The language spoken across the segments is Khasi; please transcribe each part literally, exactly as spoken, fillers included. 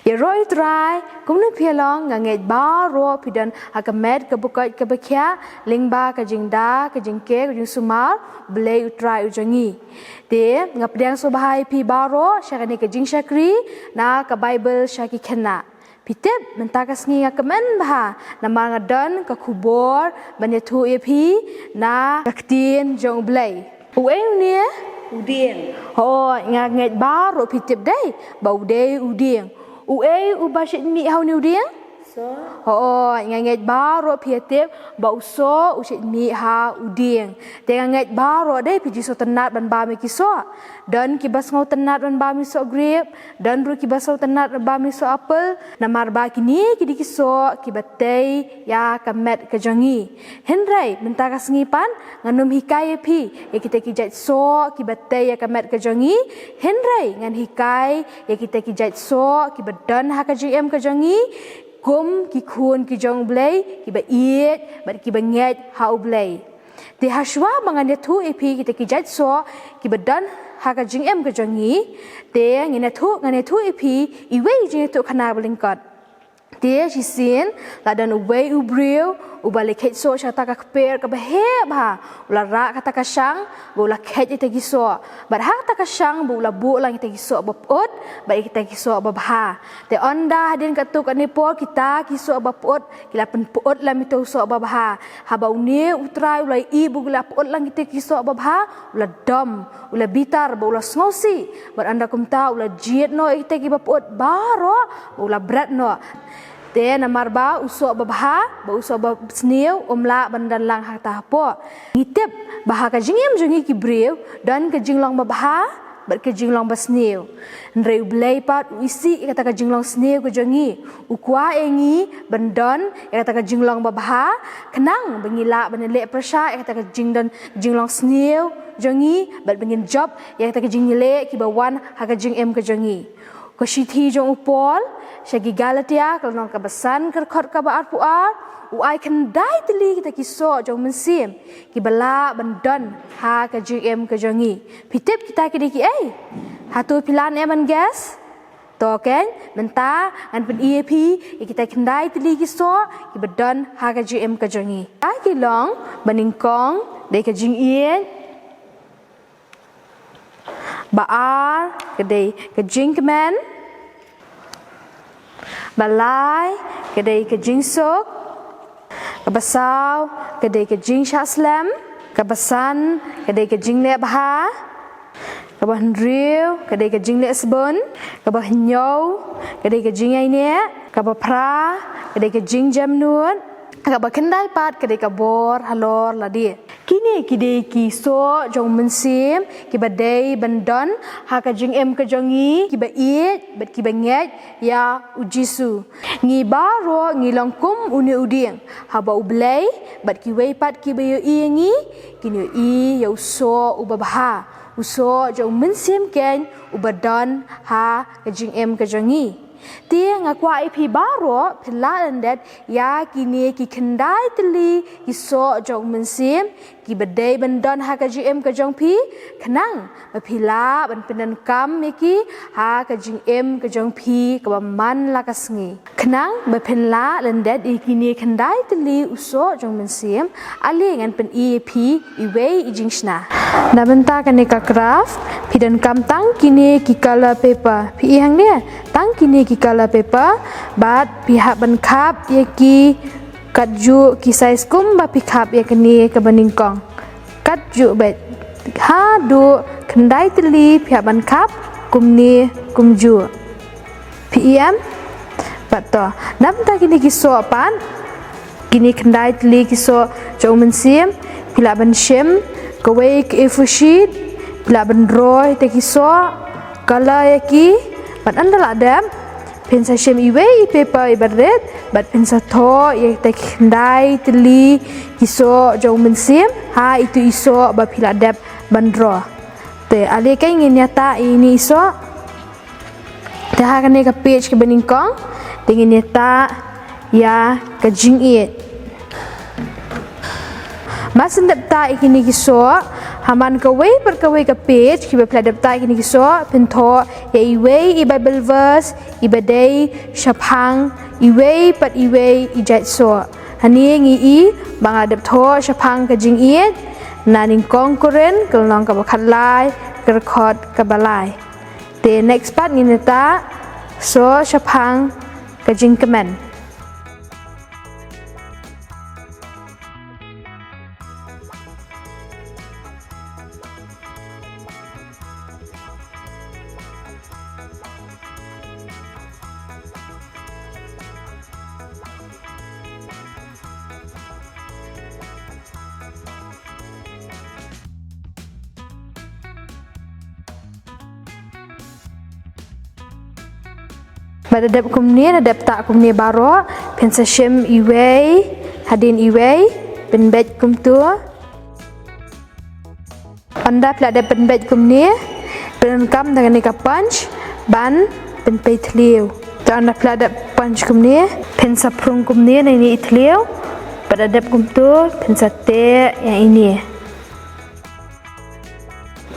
Ïaroh ïa u Trai, kumno phi ïa long, nga ngeit baroh phi don ha ka met kaba koit kaba khiah lyngba ka jingda, ka jingker, ka jingsumar Blei u Trai u jong ngi. Te nga pdiang sngewbha ïa phi baroh sha kane ka jingshakri na ka Baibl sha ki khynnah. Phi tip, mynta ka sngi nga kmen bha namar nga don ka khubor ban ïathuh ïa phi na ka ktien jong U Blei. Uei une? U dieng. Hooid, nga ngeit baroh phi tip dei ba u dei u dieng. Uei uba shait mih ha une u dieng? Soh. Hooid, nga ngeit baroh phi ïa tip ba u soh u shait mih ha u dieng. Te nga ngeit baroh dei phi ju sngewtynnat ban bam ïa ki soh. Don kiba sngewtynnat ban bam ïa ki soh grep, don ruh kiba sngewtynnat ban bam ïa ki soh apple. Namar ba kine ki dei ki soh kiba tei ïa ka met ka jong ngi. Hynrei mynta ka sngi pat ngan ym hikai ïa phi ïa kita ki jait soh kiba tei ïa ka met ka jong ngi. Hynrei ngan hikai ïa kita ki jait soh kiba don ha ka jingim ka jong ngi kum ki khun ki jong U Blei, kiba ïeit bad kiba ngeit ha U Blei. Te hashwa ba ngan ïathuh ïa phi kita ki jait soh kiba don ha ka jingim ka jong ngi, te ngan ïathuh, ngan ïathuh ïa phi iwei i jingïathuhkhana ba lyngkot. Te shisien la don uwei u briew uba la kheit soh sha kata ka kper kaba heh bha, u la rah kata ka shang bad u la kheit ïa kita ki soh. Bad ha kata ka shang bad u la buh lang ïa kita ki soh baput bad ïa kita ki soh babha. Te ynda hadien katto katne por kita ki soh baput ki la pynput lang ïa uto u soh babha. Haba une u trai u la ïohi ba ki la put lang kita ki soh babha, u la dom, u la bitar bad u la sngewsih. Bad ynda kumta u la jied noh ïa kita kiba put baroh bad u la bret noh. Te namar ba u soh babha bad u soh basniew um lah ban don lang ha kata hapoh. Ngi tip ba ha ka jingim jong ngi ki briew don ka jinglong babha bad ka jinglong basniew. Hynrei U Blei pat u isih ïa kata ka jinglong sniew ka jong ngi. U kwah ïa ngi ban don ïa kata ka jinglong babha, khnang ba ngin lah ban leh pyrshah ïa kata ka jingdon jinglong sniew jong ngi bad ba ngin jop ïa kata ka jingleh kiba wan ha ka jingim ka jong ngi. Ka shithi jong u Paul sha ki Galatia ka lynnong kaba san ka dkhot kaba arphew ar, u ai khyndai tylli kita ki soh jong u mynsiem kiba lah ban don ha ka jingim ka jong ngi. Phi tip kita ki dei kiei? Hato phi lah ne em ban guess? To keiñ, mynta ngan pyni ïa phi ïa kita khyndai tylli ki soh kiba don ha ka jingim ka jong ngi. Kita ki long, ba nyngkong dei ka jingïeit, ba ar ka dei ka jingkmen, ba lai ka dei ka jingsuk, kaba saw ka dei ka jingshah slem, kaba san ka dei ka jingleh bha, kaba hynriew ka dei ka jingleh sbun, kaba hynñiew ka dei ka jingïaineh, kaba phra ka dei ka jingjemnud, kaba khyndai pat ka dei ka bor halor lade. Kine ki dei ki soh jong u mynsiem kiba dei ban don ha ka jingim ka jong ngi kiba ïeit bad kiba ngeit ïa U Jisu. Ngi baroh ngi long kum une u dieng haba U Blei bad kiwei pat kiba ïohi ïa ngi kin ïohi ïa u soh uba bha, u soh jong u mynsiem keiñ uba don ha ka jingim ka jong ngi. Te nga kwah ïa phi baroh phin lah lyndet ïa kine ki khyndai tylli ki soh jong u mynsiem kiba dei ban don ha ka jingim ka jong phi, khnang ba phi lah ban pyndonkam ïa ki ha ka jingim ka jong phi kaba man la ka sngi. Khnang ba phin lah lyndet ïa kine khyndai tylli u soh jong u mynsiem, ale ngan pyni ïa phi iwei i jingshna. Na bynta kane ka craft phi donkam tang kine ki color paper. Phi i hangne, tang kine ki color paper bad phi hap ban khap ïa ki katjuh ki size kumba phi khap ïa kane kaba nyngkong. Katjuh beit. Haduh khyndai tylli phi hap ban khap kumne kumjuh. Phi i em? Pat to. Na bynta kine ki soh pat, kine khyndai tylli ki soh jong u mynsiem, phi lah ban shim kawei ka A four sheet, phi lah ban draw ïa kita ki soh, color ïa ki, bad ynda lah dep phin sa shim iwei i paper iba rit bad phin sa thoh ïa kita ki khyndai tylli ki soh jong u mynsiem ha itu i soh ba phi lah dep ban draw. Te ale keiñ ngin ïa tah ïa ine i soh. Te ha kane ka page kaba nyngkong te ngin ïa tah ïa ka jingïeit. Mar shen dep tah ïa kine ki soh, Ha man kawei pat kawei ka page kiba phi la dep tah kine ki soh, phin thoh ïa iwei i Bible verse iba dei shaphang iwei pat iwei i jait soh. Hangne ngi i ba nga la dep thoh shaphang ka jingïeit na nyngkong Korinth ka lynnong kaba khatlai, ka dkhot kaba lai. Te next part ngin ïa tah soh shaphang ka jingkmen. Bad da dep kumne, da dep tah kumne baroh, phin sa shim iwei hadien iwei, pynbeit kumtu. Ynda phi la dep pynbeit kumne, pyndonkam da kane ka punch ban pynpei thliew. Te ynda phi la dep punch kumne, phin sa phrung kumne na ine i thliew. Bad da dep kumtu, phin sa teh ïa ine.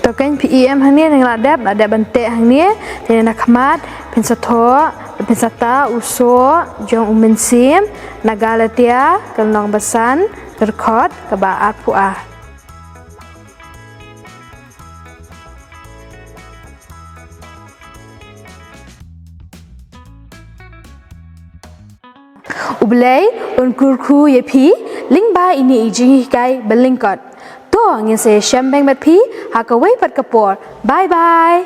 To kein, phi i em hangne, nga la dep, la dep ban teh hangne. Te na khmat phin sa thoh, phin sa tah u soh jong u Mynsiem na Galatia ka lynnong ba san, ka dkhot kaba arphew ar. U Blei un kyrkhu ïa phi lyngba ine i jinghikai ba lyngkot. To ngin sa ïashem beng bad phi ha kawei pat ka por. Bye bye.